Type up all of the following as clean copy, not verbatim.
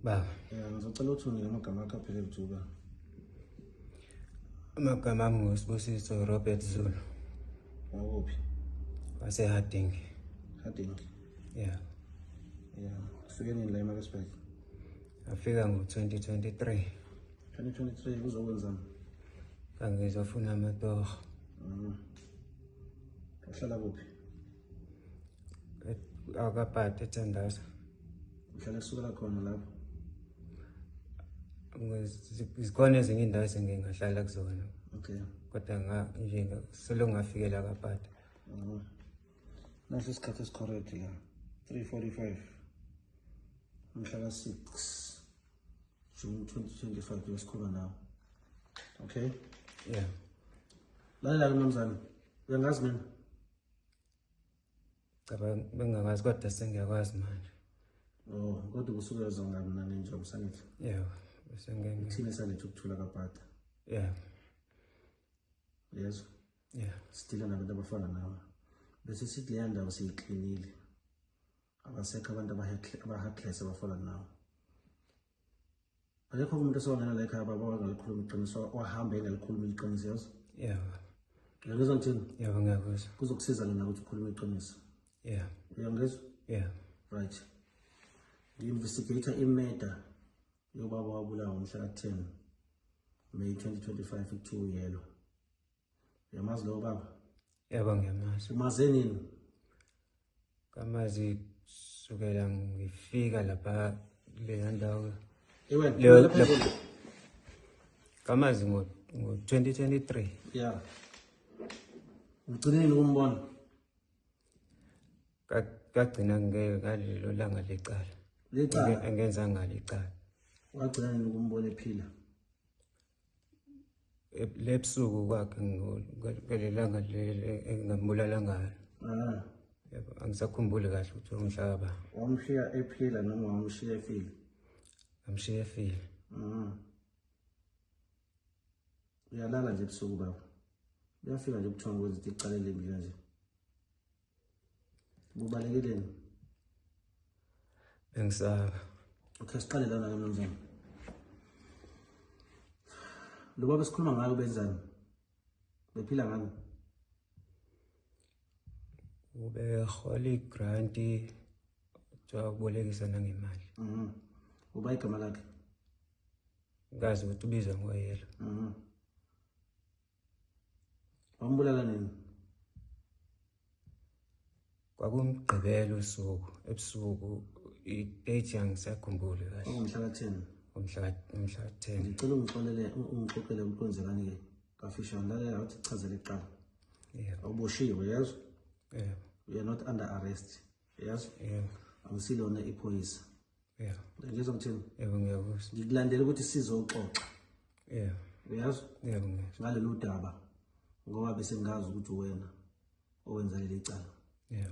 Baba. Ya, ngizocela ukuthi unike amagama akho aphelele ukuthi uba. Amagama ami nguSibusiso Robert Zulu. Wakuphi? WaseHarding. Harding. Yeah. Ya, ufike nini la eMaritzburg? Afika ngo-2023. 2023 kuzokwenzani? Ngangizofuna amatoho. Uhlala kuphi? Akabhadi ethandaza. Uhlala kusukela khona lapho. Zikhona ezinye indawo esengike ngahlala kuzona. Okay. Kodwa nje solo ngafikela kaBhadi. Nasi isikhathi esicorrect la. 3:45. Mhla ka-6 June 2025 lesikhuluma nawe. Okay? Yeah. Lalela ke mnumzane. Uyangazi mina? Cha, bengingakwazi kodwa sengiyakwazi manje. Oh, kodwa usuke uzongami nami nje umsangithi. Yeah, bese ngeke. Thina saletha ukuthula kaBhada. Yeah. Yezwa? Yeah. Sidila nabantu abafana nawe. Bese sithi leya ndawo siyiklinile. Abasekho abantu abaheartless abafana nawe. Akekho umuntu osewangena la ekhaya baba wangalikhuluma iqiniso, wahamba engalikhuluma iqiniso, yazi? Yeah. Uyangizwa ngithini? Yebo, ngiyakuzwa. Kuzokusiza lona ukuthi ukhulume iqiniso. Yeah. Uyangizwa? Yeah. Right. Ngi-investigate i-murder yobaba wabulawa ngomhla ka-10 May 2025 kuthiwa uyelo. Uyamazi lowo baba? Yebo, ngiyamazi. Umaze nini? Kamazi kusukela ngifika lapha kuleya ndawo. Ewe, Leyo kamazi ngo-2023. Yeah. Ugcine nini ukumbona? Kagcina ngalelo langa lecala. Lecala? Engenza ngalo icala. Wagcina nini ukumbona ephila? Lebusuku kwakhe ngalelanga engambulala ngalo. Ah. Yebo, angisakhumbuli kahle ukuthi umhlaba. Wamshiya ephila noma wamshiya efile? Ngamshiya efile. Uyalala nje ebusuku baba. Uyafika nje ubuthongo kwenza icala elimbi kanje. Bubalekeleni? Bengisaba. Okay, siqale lana ke mnumzane. Lo baba esikhuluma ngayo benzani? Bephila ngani? Ubehola igranti kuthiwa ubolekisa nangemali. Uba igama lakhe? Ngazi ukuthi ubizwa ngoyelo. Wambulala nini? Kwakumgqibelo usuku ebusuku, i-date angisakhumbuli kahle. Kwakungumhla ka-10. Umhla ka-10. Ngicela ungixolele, ungixoxele ukuthi kwenzekani ke kafishane. Lalela uthi chazele kuqala. Yeah. Awuboshiwe, yezwa? Yeah. You are not under arrest. Yezwa? Yeah. Angisilona iphoyisa. Yeah. Ngizwa ngithini? Yebo, ngiyakuzwa. Ngikulandela ukuthi sizoxoxa. Yeah. Uyazwa? Yebo, ngiyazwa. Ngalolu daba ngoba bese ngazi ukuthi wena owenza leli cala. Yeah.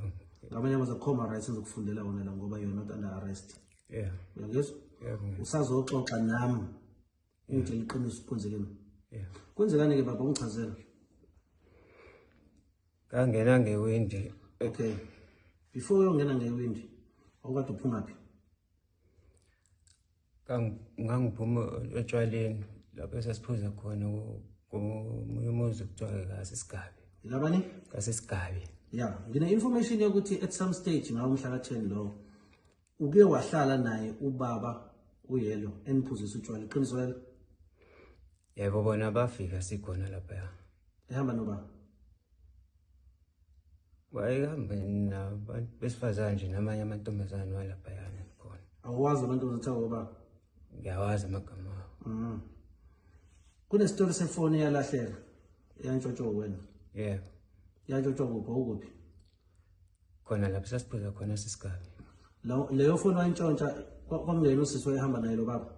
Ngamanye amazwi akukho ma-rights engizokufundela wona la ngoba you are not under arrest. Yeah. Uyangizwa? Yebo, ngiyazwa. Usazoxoxa nami ungitshela iqiniso kwenzekeni. Yeah. Kwenzekani ke baba, ungichazele. Ngangena ngewindi. Okay. Before uyongena ngewindi, awukade uphuma phi? Ngangiphuma etshwaleni lapho esasiphuza khona komunye umuzi kuthiwa kaSisigabi. Yilabani? KaSisigabi. Yeah, ngine information yokuthi at some stage ngawo umhla ka-10 lo uke wahlala naye ubaba uyelo eniphuzisa utshwala, iqiniso lelo? Yebo, bona bafika sikhona lapha. Ehamba noba? Wayehamba nabantu besifazane nje namanye amantombazane walaphayana khona. Awazi abantu ozithiwa ngoba? Ngiyawazi amagama abo. Kunesitolo sefoni eyalahleka eyantshontshwa wena? Yebo. Yantshontshwa kuphi, awukuphi? Khona lapho sasiphuza khona sisigabi. Leyo foni wayintshontsha kwakungena usisi wayehamba naye lo baba?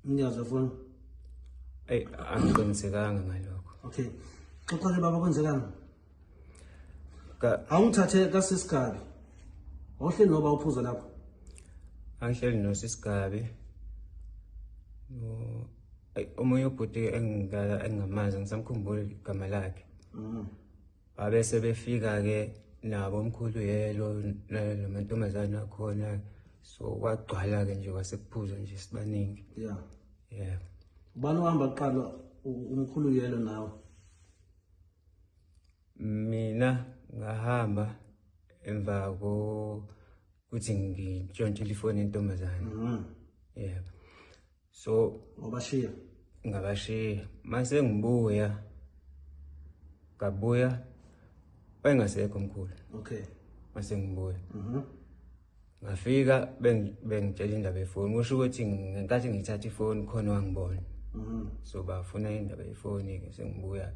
Umnikazi wefoni? Eyi, angiqinisekanga ngalokho. Okay. Xoxa ke baba, kwenzekani? Awungithathe kaSisigabi. Awuhleli noba uphuza lapho? Angihleli noSisigabi. No, omunye ubhuti engingamazi, ngisamkhumbula igama lakhe. Babe sebefika ke nabo omkhulu yelo namantombazane akhona. So kwagcwala-ke nje kwasekuphuzwa nje sibaningi. Yeah. Yeah. Ubani ohamba kuqala, umkhulu Yelo nawe? Mina ngahamba emva kokuthi ngitshontshile ifoni yentombazane. Yeah. So wabashiya? Ngabashiya. Mase ngibuya ngabuya wayengasekho mkhulu. Okay. Mase ngibuya. Ngafika bengitshela indaba yefoni, kusho ukuthi ngenkathi ngithatha ifoni khona wangibona. So bafuna indaba yefoni ke sengibuya.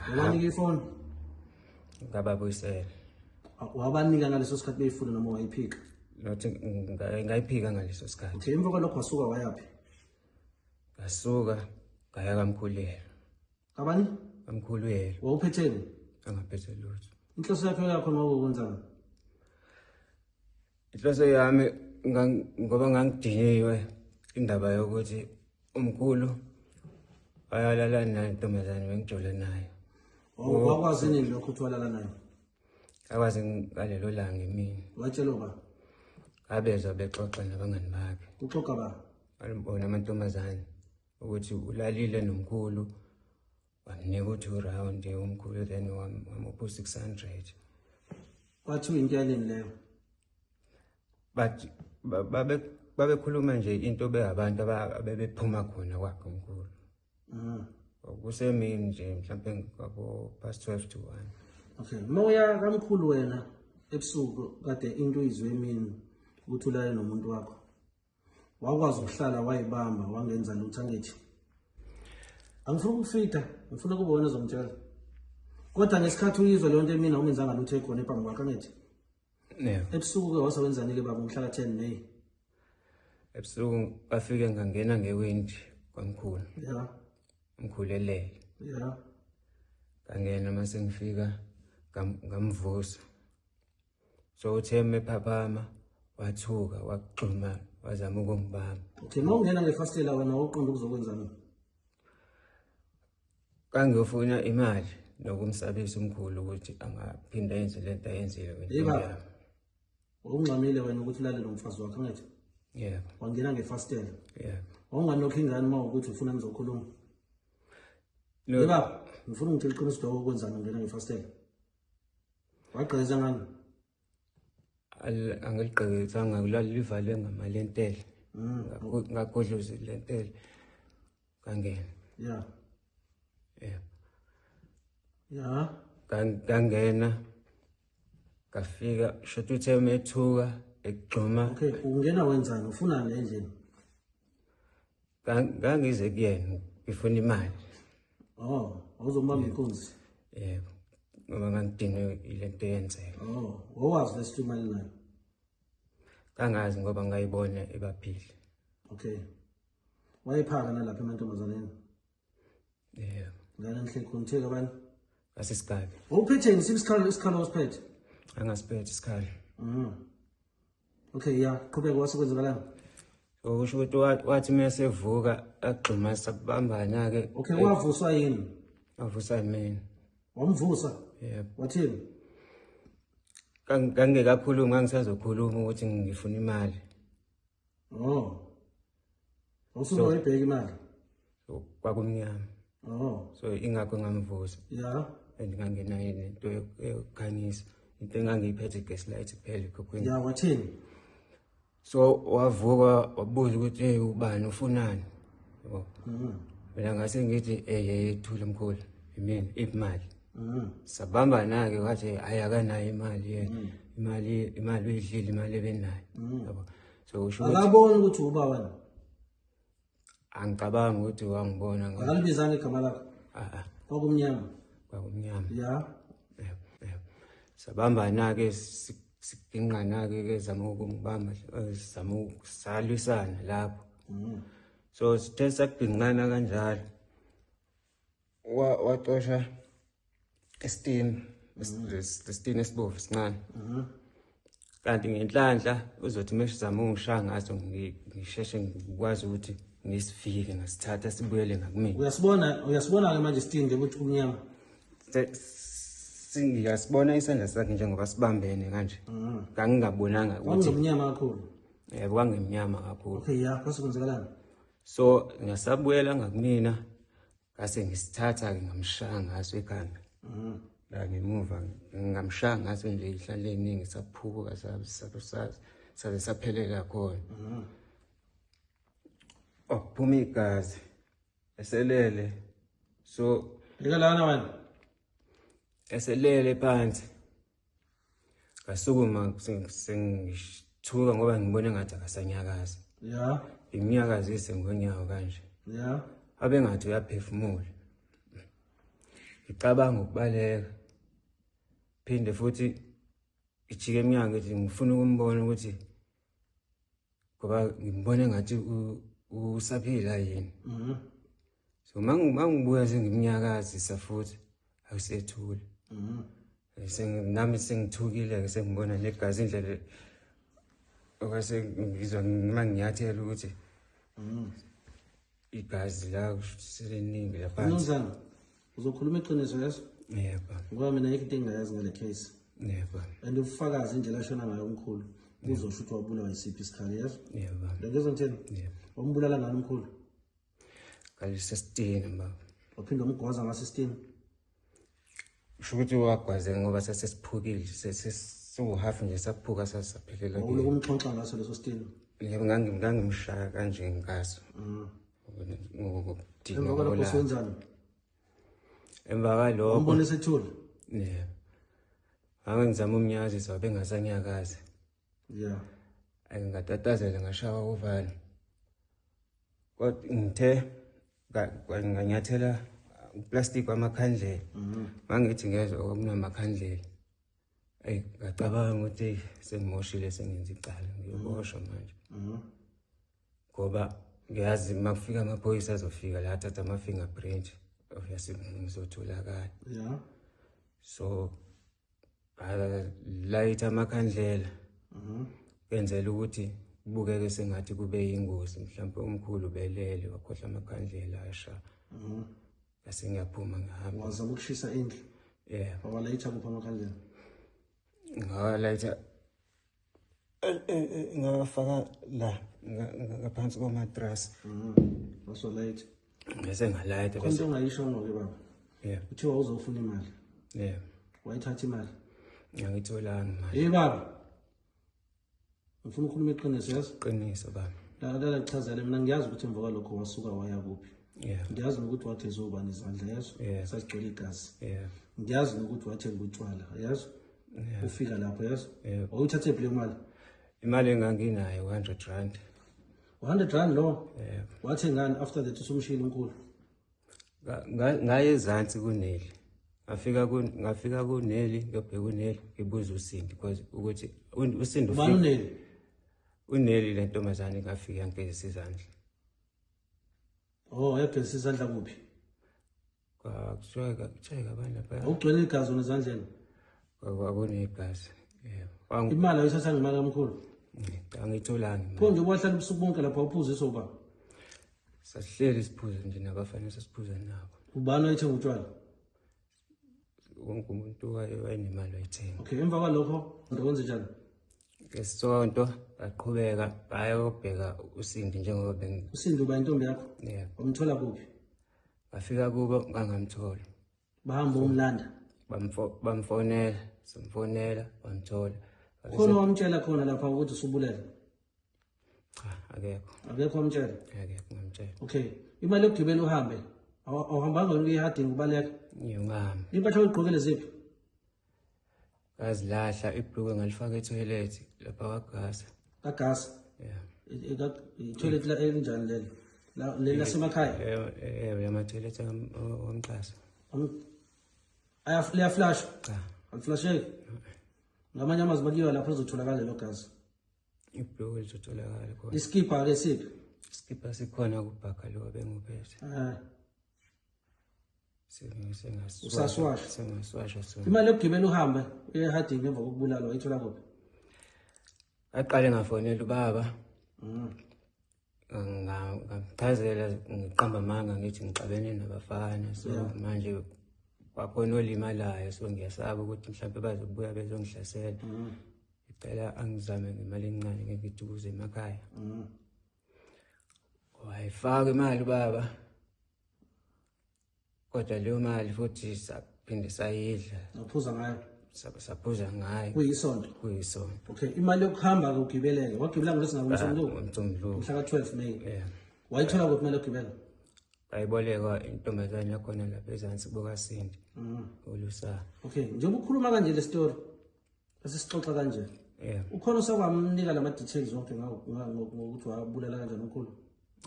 Wabanika ifoni? Ngababuyisela. Wabanika ngaleso sikhathi beyifuna noma wayiphika? Nothi ngayiphika ngaleso sikhathi. Okay, emva kwalokho wasuka wayaphi? Ngasuka ngaya kamkhulelo. Kabani? Kamkhulelo. Wawuphetheni? Angaphethe lutho. Inhloso yakho ngawukwenzani? Inhloso yami ngoba ngangidiniwe indaba yokuthi umkhulu ayalala nentombazane bengijola naye. Wakwazi nini lokho ukuthi walala naye? Akwazi ngalelo langa emini. Watshela ba? Abezwa bexoxa nabangani bakhe. Uxoxa ba? Bona amantombazane ukuthi ulalile nomkhulu, wamnika u-2 round umkhulu, then wamupha u-600. Kwathiwa into yanini leyo? But babekhuluma nje into beyabantu abebephuma khona kwakhe umkhulu. Kusemini nje mhlambe ngabo past 12 to 1. Okay, moya kamkhulu wena ebusuku kade into uyizwe emini ukuthi ulale nomuntu wakho. Wakwazi ukuhlala wayibamba wangenza lutho angithi. Angifuni ukufida, ngifuna kube wena ozongitshela. Kodwa ngesikhathi uyizwe leyo nto emini awungenzanga lutho ekhona ephambi kwakho angithi. Yeah. Ebusuku ke wasewenzani ke baba umhla ka-10 May? Ebusuku ngafike ngangena ngewindi kwamkhulu. Yeah. Umkhulu elele. Yeah. Ngangena mase ngifika ngamvusa. So uthe mephaphama wathuka waxhuma wazama ukungibamba. Okay, mawungena ngefastela wena uqonda ukuzokwenzani? Kangiyofuna imali nokumsabisa umkhulu ukuthi angaphinda yenze lento ayenzile kwintombi Yeba. yami. Wawungxamile wena ukuthi ulale nomfazi wakho angithi? Yebo. Wangena ngefastela. Yebo. Wawunganokho ingane uma ukuthi ufuna nizokhuluma. No. Yeba, ngifuna ungitshele iqiniso lokho okwenzani ungena ngefastela. Wagqekeza ngani? Angiligqekezanga, livalwe ngamalentela. Ngagodloza ilentela. Ngangena. Yeah. Yeah. Yeah. Ngangena. Ngafika shot uthe umethuka egxuma. Okay, ungena wenzani? Ufunani endlini? Ngangize kuyena ngifuna imali. Oh, awuzombamba inkunzi. Yebo. Ngoba ngangidinwe ilento eyenzeka. Oh, wawazi lesithi imali nayo? Kangazi ngoba ngayibona ebaphile. Okay. Wayephaka nalapha emantombazaneni? Yebo. Ngane enhle khona utheka abantu? Asisigabi. Wawuphetheni isikhalo isikhalo osiphethe? Angasiphethe isikhalo. Okay, yeah, qhubeka wasekwenzakalani? Okusho ukuthi wathi mesevuka agxuma sabambana ke. Okay, wavuswa yini? Wavusa mina. Wamvusa? Yebo. Wathini? Ngangekakhulumi, ngangisazokhuluma ukuthi ngifuna imali. Oh. Awusuke wayibheka imali? So kwakumnyama. Oh. So ingakho ngamvusa. Yeah. And ngangenayo nento yokukhanyisa. Into engangiyiphethe gaslight kuphela ekhukhwini. Yeah, wathini? So wavuka wabuza ukuthi hey ubani ufunani? Yabo. Mina ngase ngithi hey thula mkhulu, imini imali. Sabambana ke wathi hayi akanayo imali yena. Imali uyidlile imali ebenayo. Yabo. So usho ukuthi akaboni ukuthi uba wena. Angicabangi ukuthi wangibona ngoba akalibizanga igama lakho. Ah. Kwakumnyama. Kwakumnyama. Yeah. Yebo. Sabambana ke siginqana ke zama ukungibamba, sizama ukusalwisana lapho. So sithe saginqana kanjalo. Wacosha isitini, isitini esibovu sincane. Kanti ngenhlanhla uzothi mesizama ungishaya ngaso ngisheshe ngikwazi ukuthi ngisifike ngasithatha sibuyele ngakumina. Uyasibona ke manje isitini nje ukuthi kumnyama. Singiyasibona isandla sakhe njengoba sibambene kanje. Ngangingabonanga ukuthi Kwakumnyama kakhulu. Yebo, kwangemnyama kakhulu. Okay, ya, kwase kwenzakalani? So ngasabuyela ngakumina, ngase ngisithatha-ke ngamshaya ngaso ekhanda. La ngemuva ngamshaya ngaso nje ihlale eningi, saphuka saze saphelela khona. Waphuma igazi eselele. So Lika lana wena. Eselele phansi. Ngasukuma sengithuka ngoba ngibona ngathi akasanyakazi. Ya. Ngimnyakazise ngonyawo kanje. Ya. Abe ngathi uyaphefumula. Ngicabanga ukubaleka. Phinde futhi ijike emnyango ngithi ngifuna ukumbona ukuthi ngoba ngimbone ngathi usaphila yini. So mangibuya sengimnyakazisa futhi awusethule. Nami sengithukile sengibona negazi indlela okwase ngizwa noma nginyathela ukuthi igazi la seliningi lapha. Mnumzane, uzokhuluma iqiniso yeso? Yebo. Ngoba mina ayikho into engingayazi ngale case. Yebo. And ubufakazi indlela ashona ngayo umkhulu buzosho ukuthi wabulawa yisiphi isikhali yeso? Yebo. Ngizwa ngithini? Yebo. Wambulala ngani umkhulu? Ngalesi sitini baba. Waphinde wamgwaza ngaso isitini? Kusho ukuthi wagwazeka ngoba sasesiphukile, sesiwuhafu nje saphuka sasaphelela. Wawulokhu umxhonxa ngaso leso sitini? Yebo, ngangimshaya kanje ngaso. Ngokudinga Emva kwalokho kolaka. usenzani? Emva kwalokho. Wambona esethule? Yebo. Ngake ngizama umnyakazisa wabe engasanyakazi. Yeah. Ngatatazela ngashawa uvalo. Kodwa ngithe nganyathela uplastic wamakhandlela. Mangithi ngezwa okunamakhandlela. Ey, ngacabanga ukuthi sengimoshile sengenza icala, ngiyoboshwa manje. Ngoba ngiyazi makufika amaphoyisa azofika la athatha ama fingerprint, obviously ngizotholakala. Yeah. So layitha amakhandlela. Kwenzela ukuthi kubukeke sengathi kube yingozi, mhlawumbe umkhulu belele wakhohlwa amakhandlela asha. Bese ngiyaphuma ngihamba. Wazama ukushisa indlu? Yeah. Wawalayitha kuphi amakhandlela? Ngawalayitha ngawafaka la ngaphansi komatrasi. Wasolayitha. Bese ngalayitha Khona bese. into ongayishongo ke baba. Yeah. Kuthiwa uzofuna imali. Yeah. Wayithatha imali. Angitholanga imali. Hey baba. Ngifuna ukukhuluma iqiniso yazi? Iqiniso baba. Lalela ngichazele mina ngiyazi ukuthi emva kwalokho wasuka waya kuphi. Yeah. Ngiyazi nokuthi wageza ubani izandla yazi? Yeah. Sasigcwele igazi. Yeah. Ngiyazi nokuthi wathenga utshwala yazi? Yeah. Ufika lapho yazi? Yeah. Wawuyithathe phi le mali? Imali enganginayo 100 rand. 100 rand lo? Yeah. Wathengani after that usumshilo umkhulu? Ngaye ezansi kuneli. Ngafika kuneli, ngiyobheka uneli, ngibuza uSindi because ukuthi uSindi Ubani ufika. uNeli? Uneli le ntombazane ngafika yangigezisa izandla. Oh, yagezisa izandla kuphi? Kuthiwa kabani lapha? Awugcwele igazi wena ezandleni? Kwakunegazi. Yebo. Imali ayithatha ngemali kamkhulu? Angitholanga imali. Pho nje wahlala ubusuku bonke lapha uphuziswa uba? Sasihleli siphuza nje nabafana sasiphuza nabo. Ubani oyithenga utshwala? Wonke umuntu wayenemali wayithenga. Okay, emva kwalokho wenze njani? Ngesonto baqhubeka bayobheka uSindi njengoba bengi uSindi uba intombi yakho? Yebo. Wamthola kuphi? Bafika kubo ngangamthola. Bahamba umlanda. Bamfonela, samfonela, bamthola. Khona wamtshela khona lapha ukuthi usubulele? Cha, akekho. Akekho wamtshela? Akekho ngamtshela. Okay. Imali yokugibela uhambe. Awuhambanga wena uye ehadini ubaleka? Ngiyongihamba. Impahla oyigqokile ziphi? Ngazilahla ibhulukwe ngalifaka etoilet lapha kwagasa. Kagasa? Yeah. I-toilet la elinjani leli? Leli lasemakhaya? Yebo, ama-toilet omxhaso. Liyaflash? Cha. Aliflasheki? Ngamanye amazwi bakuyiwa lapho lizotholakala lelo gazi. Ibhulukwe lizotholakala khona. Isikibha ke siphi? Isikibha sikhona kubhaka lo abenguphethe. Usaswasha. Sengaswasha sona. Imali yokugibela uhambe uye ehadini emva kokubulala wayithola kuphi? Ngaqale ngafonela ubaba. Ngamchazela ngiqamba amanga ngithi ngixabene nabafana so manje kwakhona olimalayo so ngiyasaba ukuthi mhlawumbe bazobuya bezongihlasela. Ngicela angizame ngemali encane ngeke ngithi ukuze emakhaya. Wayifaka imali ubaba. Kodwa leyo mali futhi saphinde sayidla. Waphuza ngayo. Saphuza ngayo. Kuyisonto. Kuyisonto. Okay, imali yokuhamba ke ugibeleke. Wagibela ngolwesingaki, umsombuluko? Umsombuluko. Mhla ka-12 May. Yeah. Wayithola kuphi imali yokugibela? Bayibolekwa intombazane yakhona lapha ezansi kukaSindi. Olusa. Okay, njengoba ukhuluma kanje le story, esisixoxa kanje. Yeah. Ukhona osekwamnika lama details wonke ngokuthi wabulala kanjani umkhulu?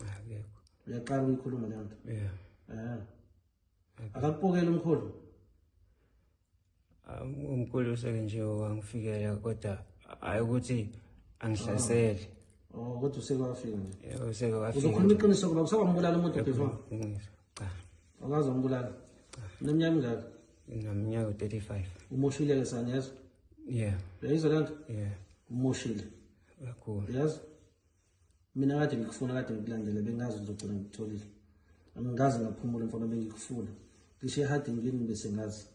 Akekho. Uyaqala ukuyikhuluma leyo nto. Yeah. Eh. Akakupokeli umkhulu? Umkhulu useke nje wangifikela kodwa hayi ukuthi angihlasele. Oh, kodwa useke wafika nje. Yebo, useke wafika. Uzokhuluma iqiniso kuba usekwambulala umuntu before? Iqiniso. Cha. Awukaze wambulala. Uneminyaka emingaki? Ngineminyaka u-35. Umoshile ke sani yazi? Yeah. Uyayizwa le nto? Yeah. Umoshile. Kakhulu. Uyazi? Mina kade ngikufuna, kade ngikulandela, bengazi ngizogcina ngikutholile. Angikaze ngaphumula mfana, bengikufuna. Ngisho ehadingini bese ngazi.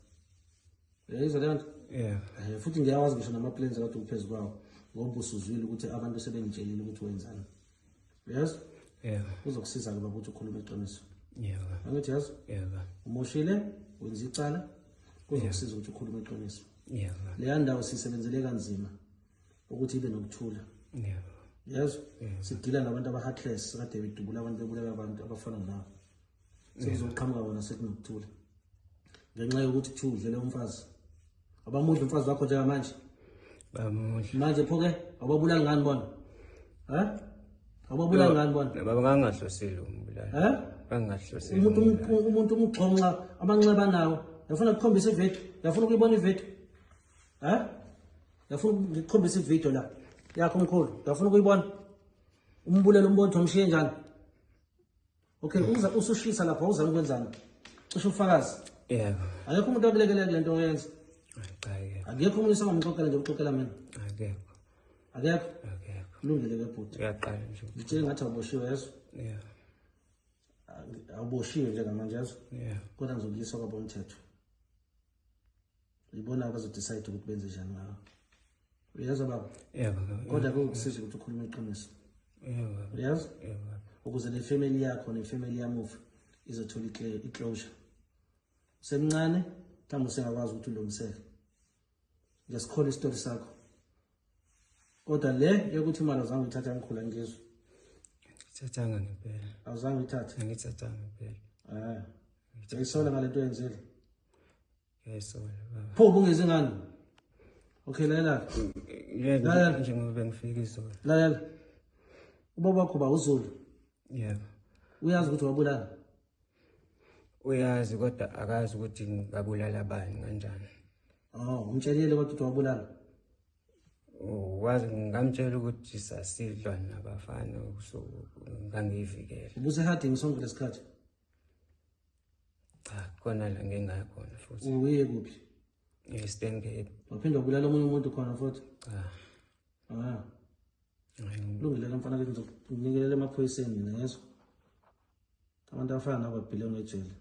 Uyayizwa le nto? Yeah. Futhi ngiyawazi ngisho nama-plans akade uphezu kwawo, ngoba usuzwile ukuthi abantu sebengitshelile ukuthi wenzani. Uyazi? Yeah. Kuzokusiza-ke baba ukuthi ukhulume iqiniso. Yeah. Angithi yazi? Yeah. Umoshile, wenza icala, kuzokusiza ukuthi ukhulume iqiniso. Yeah. Leya ndawo siyisebenzele kanzima ukuthi ibe nokuthula. Yeah. Yazi? Sidila nabantu aba-heartless kade bedubula abantu, bebulala abantu abafana nawe. Sekuzoqhamuka wona sekunokuthula. Ngenxa yokuthi kuthiwa udlele umfazi. Abamudla umfazi wakho njengamanje. Bamudla. Manje pho ke awubabulali ngani bona? Eh? Awubabulali ngani bona? Baba ngangahlosile umbulala. Eh? Ngangahlosile. Umuntu umgxonxa amanxeba nawo. Uyafuna ukukhombisa ividiyo? Uyafuna ukuyibona ividiyo? Eh? Uyafuna ngikukhombisa ividiyo la yakho mkhulu? Uyafuna ukuyibona? Umbulele umbona ukuthi umshiye njani? Okay, uza usushisa lapha, uzama ukwenzani? Cishe ufakazi. Yebo. Akekho umuntu okulekelela kule nto oyenza. Cha akekho. Akekho umuntu osangamxoxela nje, uxoxela mina. Akekho. Akekho. Akekho. Kulungile ke bhuti. Uyaqala nje. Ngitshele ngathi awuboshiwe yezo. Yeah. Awuboshiwe njengamanje yezo. Yeah. Kodwa ngizokuyisa kwabomthetho. Ibona abazodecide ukuthi benze njani ngawo. Uyezwa baba? Yebo. Kodwa kukusiza ukuthi ukhulume iqiniso. Yebo. baba. Uyezwa? Yebo. baba. Ukuze le family yakho nefamily yamufi izothola i-closure. Usemncane, mhlawumbe usengakwazi ukuthi ulungiseke. Ngiyasikholwa isitori sakho. Kodwa le yokuthi imali awuzange uyithathe ngikhula ngizwe. Ngithathanga ngempela. Awuzange uyithathe. Angithathanga ngempela. Eh. Uyayisola ngale nto oyenzile. Ngiyayisola baba. Pho ubungezi ngani? Okay, lalela. Lalela. Njengoba bengifika izolo. Lalela. Ubaba wakho ba uZulu. Yebo. Uyazi ukuthi wabulala. Uyazi kodwa akazi ukuthi ngabulala bani kanjani. Oh, umtshelile kodwa ukuthi wabulala. Wazi ngamtshela ukuthi sasidlwa nabafana so ngangiyivikela. Ubusehadini sonke lesikhathi. Cha, khona la ngingaya khona futhi. Uye kuphi? Eastern Cape. Waphinde wabulala omunye umuntu khona futhi. Cha. Ah, Hayi, kulungile ke mfana, ke ngizokunikelela emaphoyiseni mina yezwa. Abantu abafana nabo babhile ngejele.